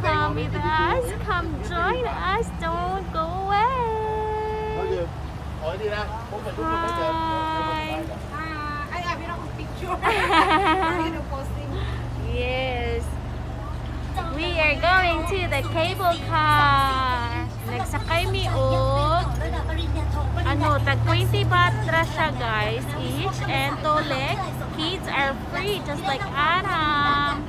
Come with us. Come join us. Don't go away. Hi. Ah, ay, abi na akong picture. Ayun ang posting. Yes. We are going to the cable car. Nagsakay mi og ano, tag 20 baht ra siya, guys, each, and tolek. Kids are free, just like Adam.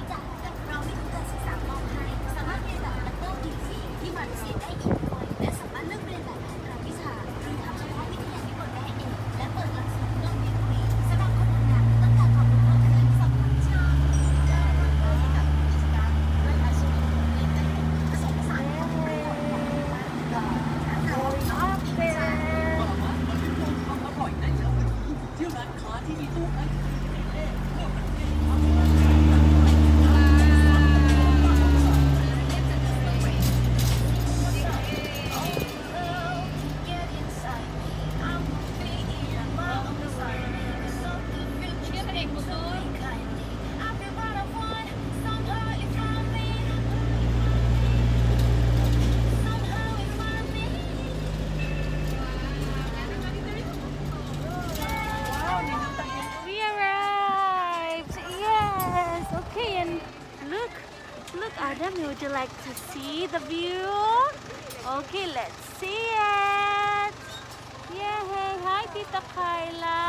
เราไม่รู้การศึกษามให้สามารถเรียนแบบดับเบิลดีที่มาเลเซียได้อีกด้วยและสามารถเลือกเรียนแบบแผนรายวิชาหรือทำเฉพาะวิทยานิพนธ์ได้เองและเปิดหลักสูตรนอกเรียนฟรีสำหรับคนทำงานที่ต้องการความรู้เพิ่มขึ้นสำหรับชาวกับกิจการด้วยอาชีพผสมผสานกับประโยชน์ของ Going up there. We arrived! Yes! Okay, and look, look, Adam, would you like to see the view? Okay, let's see it! Yay! Hi, Tita Carla!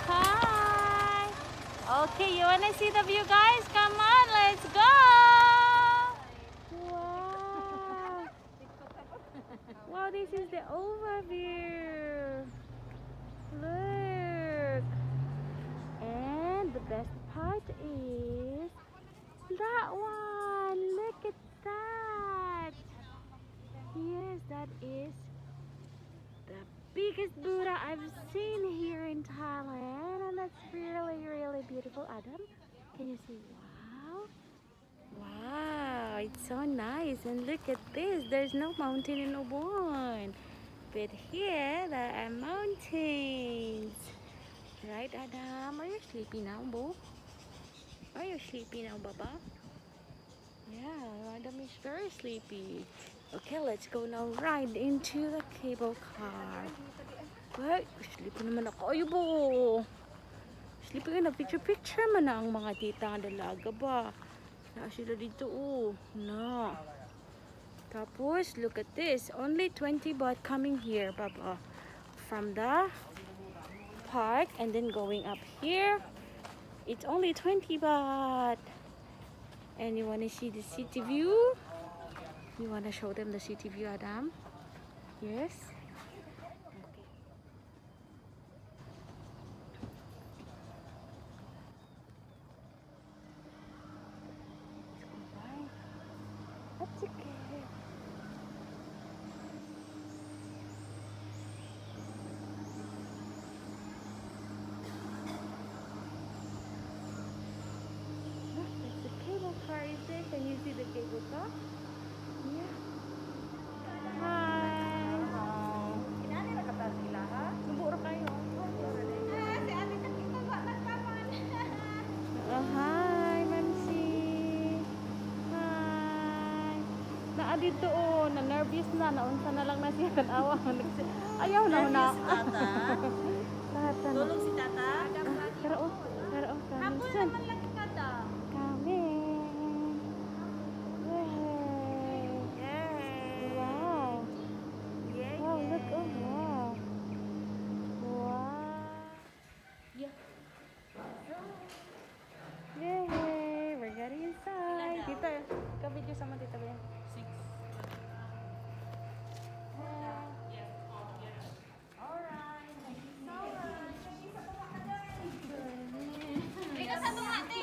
Hi! Okay, you wanna see the view, guys? Come on, let's go! Wow! Wow, this is the overview! Look! And the best part is that one! Look at that! Yes, that is the biggest Buddha I've seen here in Thailand. And that's really, really beautiful. Adam, can you see? Wow! Wow, it's so nice. And look at this. There's no mountain in Ubon. But here there are mountains. Right, Adam? Are you sleepy now, Bo? Are you sleepy now, Baba? Yeah, Adam is very sleepy. Okay, let's go now ride into the cable car. Wait, sleepy naman ako. Ay, Bo! Sleepy ka na. Picture, picture man na ang mga tita nga dalaga ba? Na sila dito, oh. Na. Tapos, look at this. Only 20 baht coming here, Baba. From the park and then going up here. It's only 20 baht. And you want to see the city view? You want to show them the city view, Adam? Yes? Okay. Let's go by. That's okay. Look, that's the cable car, is there? Can you see the cable car? Yeah. Hi. Kinani ra kata sila, ha? Naburo kayo. Ah, si Ate Kakita ba nagkaman? Oh, hi, Mamsi. Hi. Naa dito oh, na nervous na, naunsa na lang na siya tanawa. Ayaw na na. Si Tata. Tata na. Tulog si Tata. Tara oh, tara oh, coming soon. Naman lang kata. Coming. Yay. Yay! Wow. Yay! Wow, look, oh wow. Wow. Yeah. Yay! We're getting inside. Tita, ka-video sama Tita Ben. Six. Alright. Thank you so much. Ikaw sa tunga, te.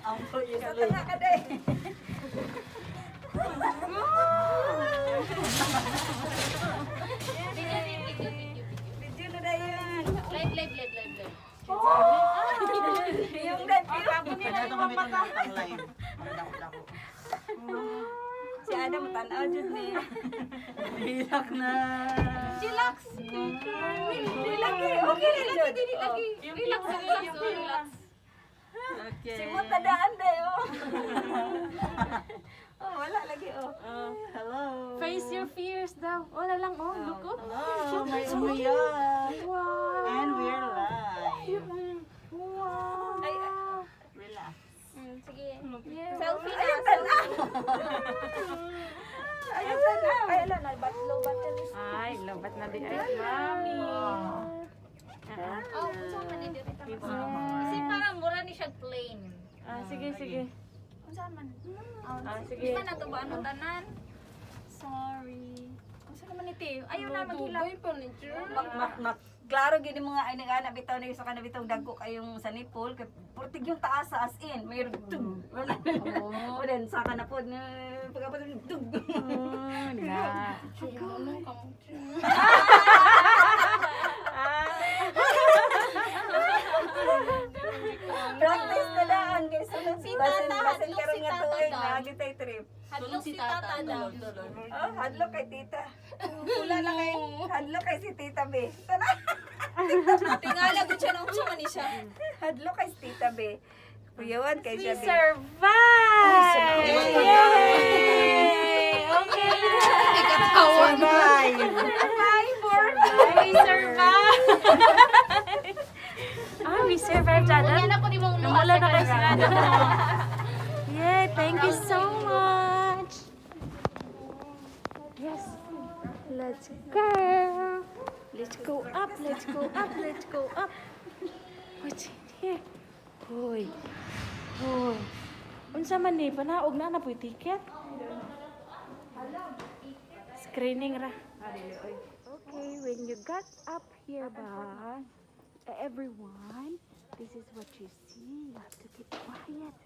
Ang po yung Sa tunga ka, day. Video, video, video, video. Video na dayon. Live, live, live, live, live. Yung live view. Kanya ito kami pang live. Dako-dako. Si Adam tanaw jud ni. Hilak na. Chillax. Relax. Okay lang jud. Relax, relax, relax. Okay. Simot na daan dayo. Oh, wala lagi oh. Hello. Face your fears daw. Wala lang oh, look oh. Hello, may umiyak. Wow. And we're live. Wow. Ay, ay. Relax. Sige. Yeah. Selfie na. Ayaw tanaw. Ayaw tanaw. Ay, ala na batlo battle. Ay, lobat na di ay, mami. Ah, Oh, unsa man ni diri ta? Kasi parang mura ni siya plane. ah, sige, sige. Unsa man? Ah, Di sige. ba nato ba ano tanan? Sorry. Unsa naman ni te? Ayaw na maghilak. Mak mak mak. Klaro gini mga ay nag-anak bitaw na yung sa kana bitaw dagko kayong sa nipple kay purtig yung taas sa as in. May tug. Wala. O then saka na pod pagkapod tug. Oh, na. Practice na daan kay sunod Si basin Tata, basin hadlok karon si nga Tata tuig daw. na gitay trip. Hadlok si tata daw. Oh, hadlok kay tita. Wala na kay hadlok kay si Tita B. Tara. Tingala gud siya nung unsa man ni siya. Hadlok kay si Tita B. Kuyawan kay We siya B. survived! Yay! Okay. Survive. We survived! Ah, we survived, Adam. Unya na ko ni mong luha Wala sa na kay kanila. sila. Yay, thank you so much. Yes. Let's go. Let's go up, let's go up, let's go up. What's in here? Hoy. Hoy. Unsa man ni panaog na na po'y ticket? Screening ra. Okay, when you got up here ba, everyone, this is what you see. You have to keep quiet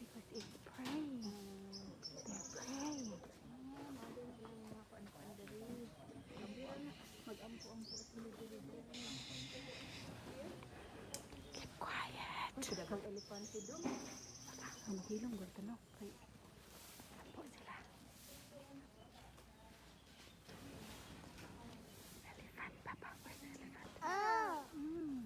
because it's praying. They're praying. Keep quiet. Ang hilong gud no. Kay apo sila. Elephant, Papa. Where's the elephant? Mm.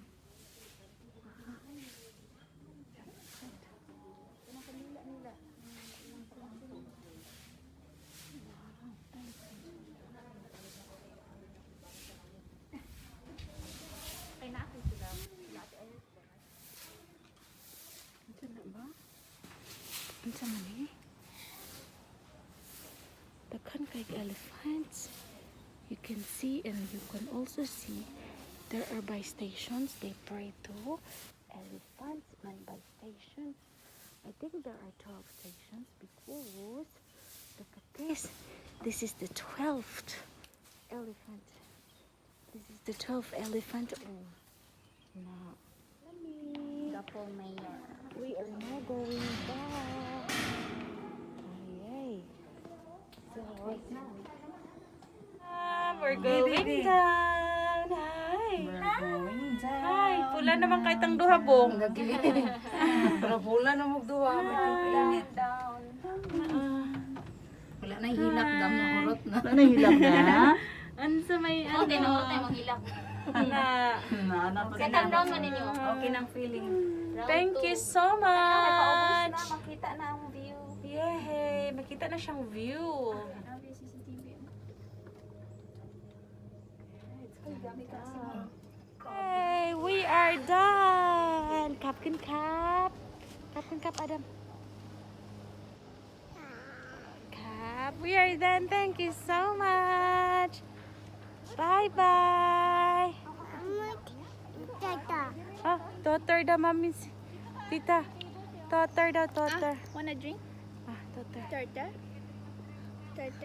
Unsa na ba? Unsa man eh? Daghan kay elephants. You can see and you can also see there are by stations they pray to elephants man by station. I think there are 12 stations because look at this. This is the 12th elephant. This is the 12th elephant. Oh, no. Gapo mayor. We are now going back. Ay, ay. So, we're going down. Hi. We're going down. Hi. Pula naman kahit ang duha bong. Pero pula na magduwa. Down. Wala na hilak dam na hurot na. Wala na hilak na. Ano sa may Oh, ano? tinuot tayo manghilak. Na. Na, na, Second round man ninyo. Okay nang feeling. Round Thank two. you so Paubos much. na makita na ang view. Yay! Makita na siyang view. CCTV. Hey, we are done. Captain Cap. Captain Cap, Adam. Cap, we are done. Thank you so much. Bye-bye. Ah, daughter daw, mami. Tita. Daughter daw, daughter. Wanna drink? Ah, daughter. Turtle? Turtle?